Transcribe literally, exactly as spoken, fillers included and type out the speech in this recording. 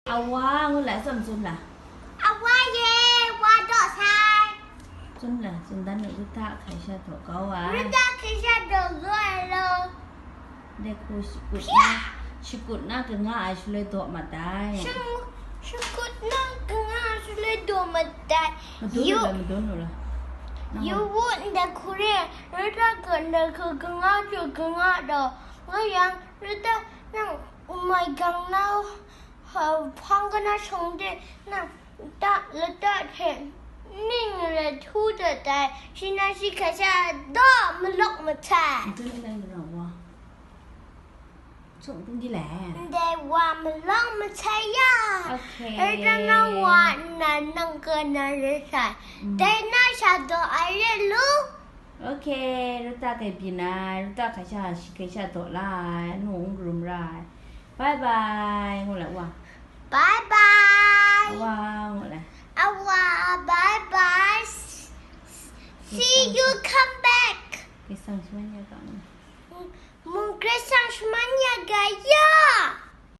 Awa, ngu la, tsawm tsun la. Awa ye, wa daw sai. Tsun la, tsun dan nu, Ruta hkai sha daw kau ai. Ruta hkai sha daw kau ai lo. Dai hku shakut na, shakut na kanga ai shaloi daw mat ai. Shang-, shakut na kanga ai shaloi daw mat ai. Madun lu la, madun lu la. Nang yu wu ndai hku re, Ruta ga ndai hku kanga jaw kanga daw. Nga yang, Ruta nang umai gang na, ha, hpang kana shawng de, nang ta lata hte ning re htu dat ai, shi na shi hkrai sha daw malawk masai. Madun lu la, nang wa. Tsawm hpung di le. Ndai wa malawk masai ya. Okay. Ruta na wa nna nang ka na re sai. Mm. Dai na sha daw ai re lu. Okay, Ruta kai byin ai, Ruta hkai sha shi hkai sha daw la ai, anu n karum ra ai. Bye bye, ngu la wa. Bye bye. Awa, ngu la. Awa, bye bye. See you come back. Kai sang shi man ya ga ngu. Mung kai sang shi man ya ga ya.